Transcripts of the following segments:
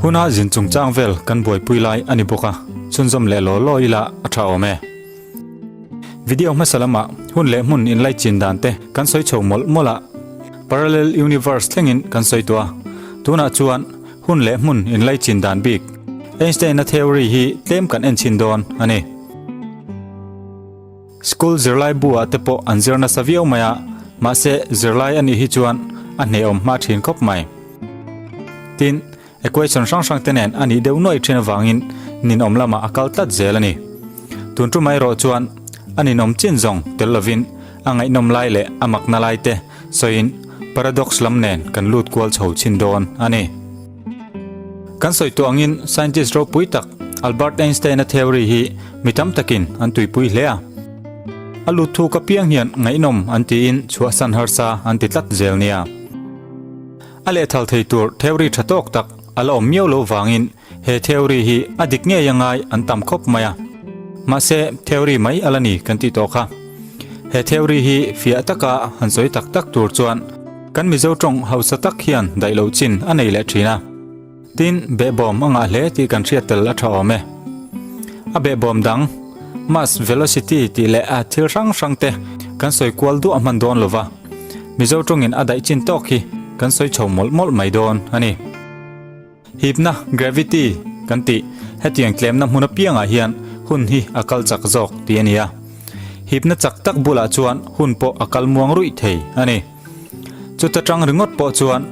Huna zin chungchang vel kan buaipui lai a ni bawk a, chhunzawm leh law law ila a tha awm e. Video hmasa lamah hun leh hmun inlaichin dan te kan sawi chho mawlh mawlh a, Parallel Universe thlengin kan sawi tawh a, tunah chuan hun leh hmun inlaichin dan bik Einstein-a theory hi tlem kan en chhin dawn a ni. School zirlai bu-ah te pawh an zir nasa viau mai a, mahse zirlai a nih hi chuan a hnehawm hma thin khawp mai. Tin, Equation hrang hrang te nen a nih deuh nuaih thin avangin ninawm lamah a kal tlat zel a ni. Tun tum erawh chuan a ninawm chin zawng tel lovin a ngaihnawm lai leh a makna lai te sawiin paradox lam nen kan lut kual chho chhin dawn a ni. Kan sawi tawh angin scientist ropui tak Albert Einstein-a theory hi mi tam takin an tuipui hle a. A lut thuk apiang hian ngaihnawm an tiin chhuahsan harsa an ti tlat zel nia. A lehthal thei tur theory tha tawk tak a la awm miau loh vangin he theory hi a dik ngei a ngai an tam khawp mai a. Mahse, theory mai a la ni kan tih tawh kha. He theory hi fiah taka han sawi tak tak tur chuan kan Mizo tawng hausa tak hian daih loh chin a nei leh thin a. Tin, behbawm a ngah hle tih kan hriat tel a tha awm e. A behbawm dang, mass velocity tih leh a thil hrang hrang te kan sawi kual duah hman dawn lo va, Mizo tawngin a daih chin tawk hi kan sawi chho mawlh mawlh mai dawn a ni. Hipna, gravity, kan tih hetiang tlemna hmun apiangah hian hun hi a kal chak zawk tih a ni a. Hipna chak tak bulah chuan hun pawh a kal muang ruih thei a ni. Chuta tang ringawt pawh chuan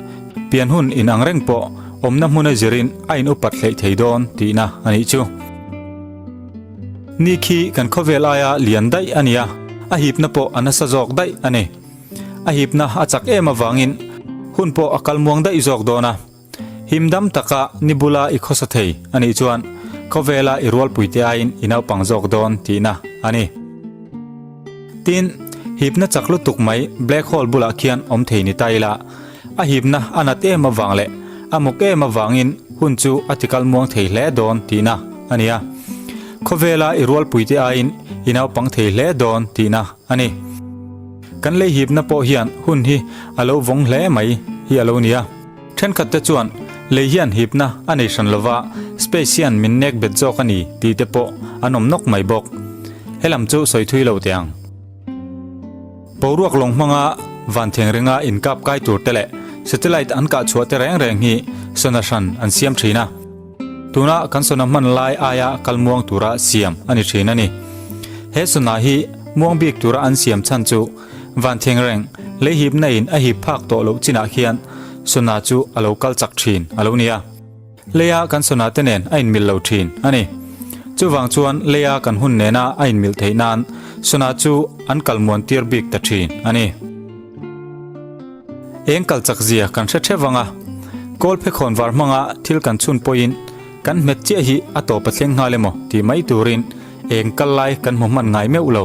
pian hun in ang reng pawh awmna hmuna zirin a in upat hleih thei dawn tihna a nih chu. Ni khi kan khawvel aia lian daih a ni a, a hipna pawh a nasa zawk daih a ni. A hipna a chak em avangin hun pawh a kal muang daih zawk dawn a. Him dam taka ni bula i khawsa thei a nih chuan khawvela i rualpuite aiin i naupang zawk dawn tihna a ni. Tin, hipna chak lutuk mai black hole bulah khian awm thei ni ta ila, a hipna a nat em avang leh a muk em avangin hun chu a tikal muang thei hle dawn tihna a ni a. Khawvela i rualpuite aiin i naupang thei hle dawn tihna a ni. Kan lei hipna pawh hian hun hi a lo vawng hle mai hi a lo ni a. Thenkhat te chuan lei hian hipna a nei hran lova, space hian min nek bet zawk a ni tih te pawh an awm nawk mai bawk. Helam chu sawi thui lo teh ang. Boruak lawng hmanga van theng ringa inkap kai tur te leh satellite an kah chhuah te reng reng hi sona hran an siam thin a. Tuna kan sona hman lai aia kal muang tura siam a ni thin a ni. He sona hi muang bik tura an siam chhan chu Van thengreng, lei hipna in a hip phak tawh loh chinah khian Sona chu a lo kal chak thin a lo nia. Leia kan Sona te nen a inmil lo thin a ni. Chuvang chuan leia kan hun nena a inmil theih nan Sona chu an kal muan tir bik ta thin a ni. Eng kal chak zia kan hre theuh ang a, kawl phekhawn var hmanga thil kan chhun pawhin kan hmet chiah hi a tawp a thleng nghal emaw tih mai turin eng kal lai kan hmu hman ngai meuh lo.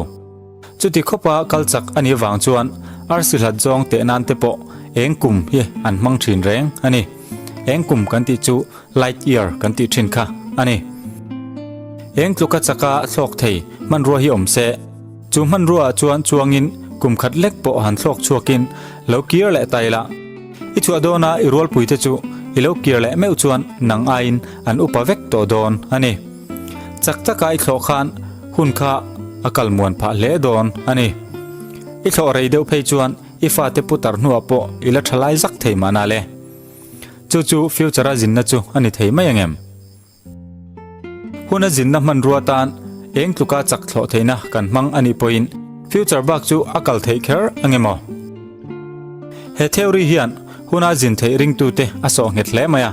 Chuti khawpa kal chak a nih avang chuan arsi hlat zawng teh nan te pawh eng kum hi an hmang thin reng a ni. Eng kum kan tih chu light year kan tih thin kha a ni. Eng tluka chaka thlawk thei hmanrua hi awm se, chu hmanrua ah chuan chuangin kum khat lek pawh han thlawk chhuakin lo kir leh ta ila. I chhuah dawna i rualpui te chu i lo kir leh meuh chuan nang aiin an upa vek tawh dawn a ni. Chak taka i thlawh khan hun kha a kal muan phah hle dawn a ni. I thlawh rei deuh phei chuan i fate putar hnuah pawh i la tha lai zak thei mahna le. Chu chu future a zinna chu a ni thei mai angem? Hun a zinna hmanrua tan eng tluka chak thlawh theihna kan hmang a nih pawhin future bak chu a kal theih kher angem aw? He theory hian Huna zin theih ringtute a sawh nghet hle mai a,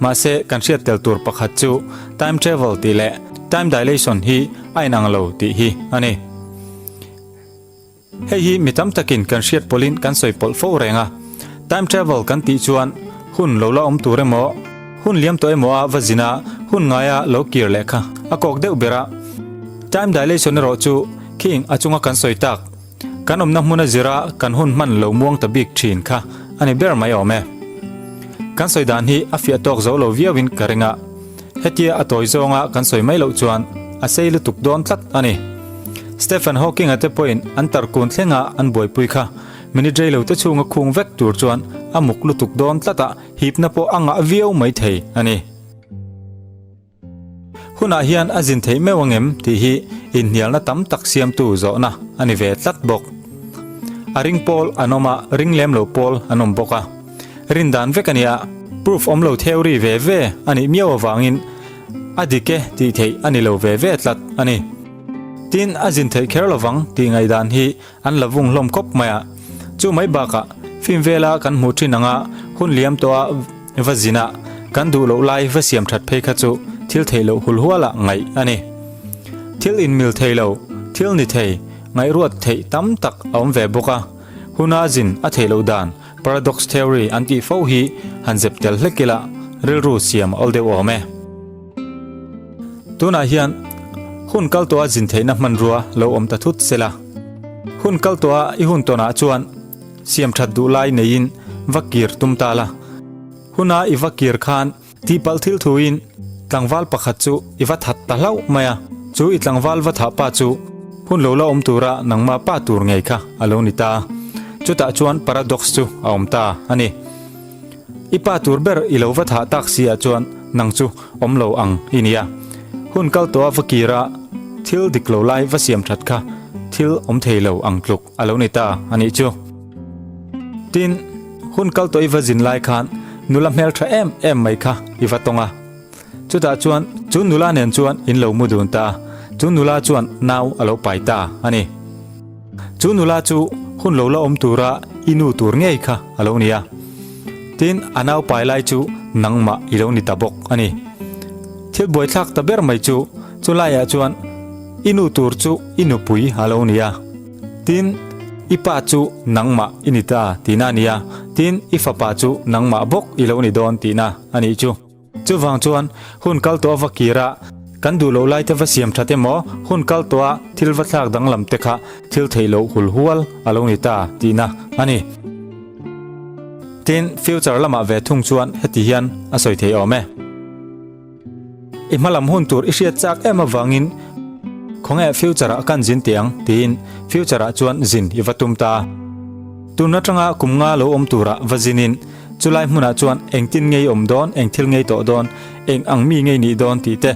mahse kan hriat tel tur pakhat chu time travel tih leh time dilation hi a inang lo tih hi a ni. Hei hi mi tam takin kan hriat pawlhin kan sawi pawlh fo reng a, time travel kan tih chuan hun lo la awm tur emaw, hun liam tawh emaw a va zin a, hun ngaia lo kir leh kha a kawk deuh ber a. Time dilation erawh chu khing a chunga kan sawi tak, Kan awmna hmuna zira kan hun hman lo muang ta bik thin kha a ni ber mai awm e. Kan sawi dan hi a fiah tawk zo lo viauin ka ring a, hetia a tawi zawnga kan sawi mai loh chuan a sei lutuk dawn tlat a ni. Stephen Hawking-a te pawhin an tarkun thlenga an buaipui kha minute rei lo te chhunga khung vek tur chuan a muk lutuk dawn tlat a, hipna pawh a ngah viau mai thei a ni. Hunah hian a zin theih meuh angem tih hi inhnialna tam tak siamtu zawhna a ni ve tlat bawk. A ring pawl an awm a, ring lem lo pawl an awm bawk a. Rin dan vek a nia, proof awm lo theory ve ve a nih miau avangin a dik e tih theih a ni lo ve ve tlat a ni. Tin, a zin theih kher lovang tih ngaihdan hi an la vung hlawm khawp mai a. Chu mai bakah film vela kan hmuh thin anga hun liam tawha va zina kan duh loh lai va siam that phei kha chu thil theih loh hul hualah ngaih a ni. Thil inmil thei lo, thil ni thei, ngaihruat theih tam tak a awm ve bawk a. Huna zin a theih loh dan paradox theory an tih fo hi han zep tel hlek ila rilru siam a awl deuh awm e. Tunah hian hun kal tawha zin theihna hmanrua lo awm ta thut se la. Hun kal tawha i hun tawnah chuan siam that duh lai neiin va kir tum ta la. Huna i va kir khan tihpalh thil thuin tlangval pakhat chu i va that ta hlauh mai a. Chu i tlangval va thah pa chu hun lo la awm tura nangmah pa tur ngei kha a lo ni ta. Chutah chuan paradox chu a awm ta a ni. I pa tur ber i lo va thah tak si ah chuan nang chu awm lo ang i nia. Hun kal tawh a va kir a, thil dik lo lai va siam that kha thil awm thei lo ang tluk a lo ni ta a nih chu. Tin, hun kal tawh i va zin lai khan nula hmel tha em em mai kha i va tawng a. Chutah chuan chu nula nen chuan in lo mu dun ta a, chu nula chuan nau a lo pai ta a ni. Chu nula chu hun lo la awm tura i nu tur ngei kha a lo ni a. Tin, a nau pai lai chu nangmah i lo ni ta bawk a ni. Thil buaithlak ta ber mai chu chu laiah chuan i nu tur chu i nupui a lo ni a. Tin, i pa chu nangmah i ni ta tihna a ni a. Tin, i fapa chu nangmah bawk i lo ni dawn tihna a nih chu. Chuvang chuan hun kal tawh a va kir a, kan duh loh laite va siam that emaw, hun kal tawh a thil va thlak danglam te kha thil theih loh hul hual a lo ni ta tihna a ni. Tin, future lamah ve thung chuan heti hian a sawi thei awm e. I hmalam hun tur i hriat chak em avangin khawnge future ah kan zin teh ang tiin future ah chuan zin i va tum ta. Tun atanga kum nga lo awm turah va zinin Chulai hmunah chuan engtin ngei awm dawn, eng thil ngei tawh dawn, eng ang mi ngei nih dawn tih te,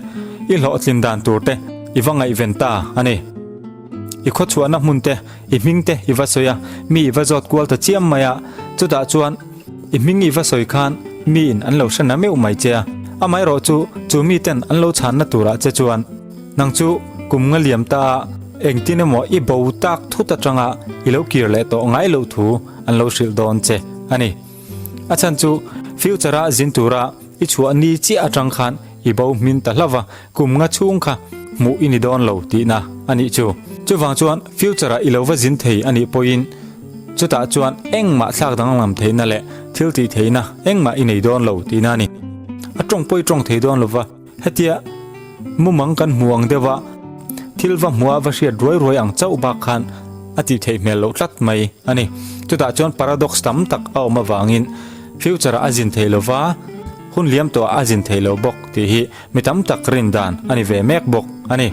i hlawhtlin dan tur te i va ngaihven ta a ni. I khawchhuahna hmun te, i hming te i va sawi a, mi i va zawt kual ta chiam mai a, chutah chuan i hming i va sawi khan miin an lo hre na meuh mai che a, amaherawh chu chu miten an lo chhanna turah che chuan nang chu kum nga liam ta a, engtin emaw i bo tak thut atanga i lo kir leh tawh ngai loh thu an lo hrilh dawn che a ni. A chhan chu future a zin tura i chhuah ni chiah atang khan i bo hmin ta hlauh va, kum nga chhung kha hmuh i ni dawn lo tihna a nih chu. Chuvang chuan future ah i lo va zin thei a nih pawhin chutah chuan engmah thlak danglam theihna leh thil tih theihna engmah i nei dawn lo tihna a ni. A tawng pawh i tawng thei dawn lova. Hetia mumang kan hmu ang deuh a, thil va hmuh a va hriat ruai ruai ang chauh bak khan a tih theih hmel loh tlat mai a ni. Chutah chuan paradox tam tak a awm avangin future ah a zin thei lo va, hun liam tawh ah a zin thei lo bawk tih hi mi tam tak rin dan a ni ve mek bawk a ni.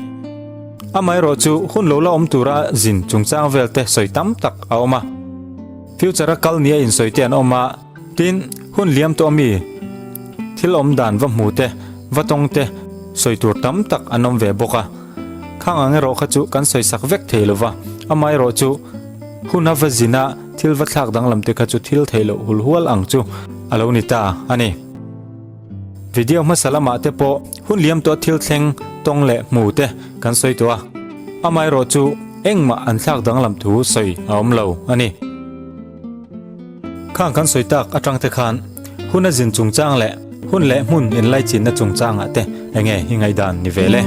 Amaherawh chu hun lo la awm tura zin chungchang vel te sawi tam tak a awm a. Future a kal nia insawi te an awm a. Tin, hun liam tawh ami thil awm dan va hmu te, va tawng te sawi tur tam tak an awm ve bawk a. Khang ang erawh kha chu kan sawi sak vek thei lo va, amaherawh chu hun a va zin a thil va thlak danglam te kha chu thil theih loh hul hual ang chu a lo ni ta a ni. Video hmasa lamah te pawh hun liam tawh thil thleng tawng leh hmu te kan sawi tawh a, amaherawh chu engmah an thlak danglam thu sawi a awm lo a ni. Khang kan sawi tak atang te khan hun a zin chungchang leh hun leh hmun inlaichinna chungchangah te enge i ngaihdan ni ve le?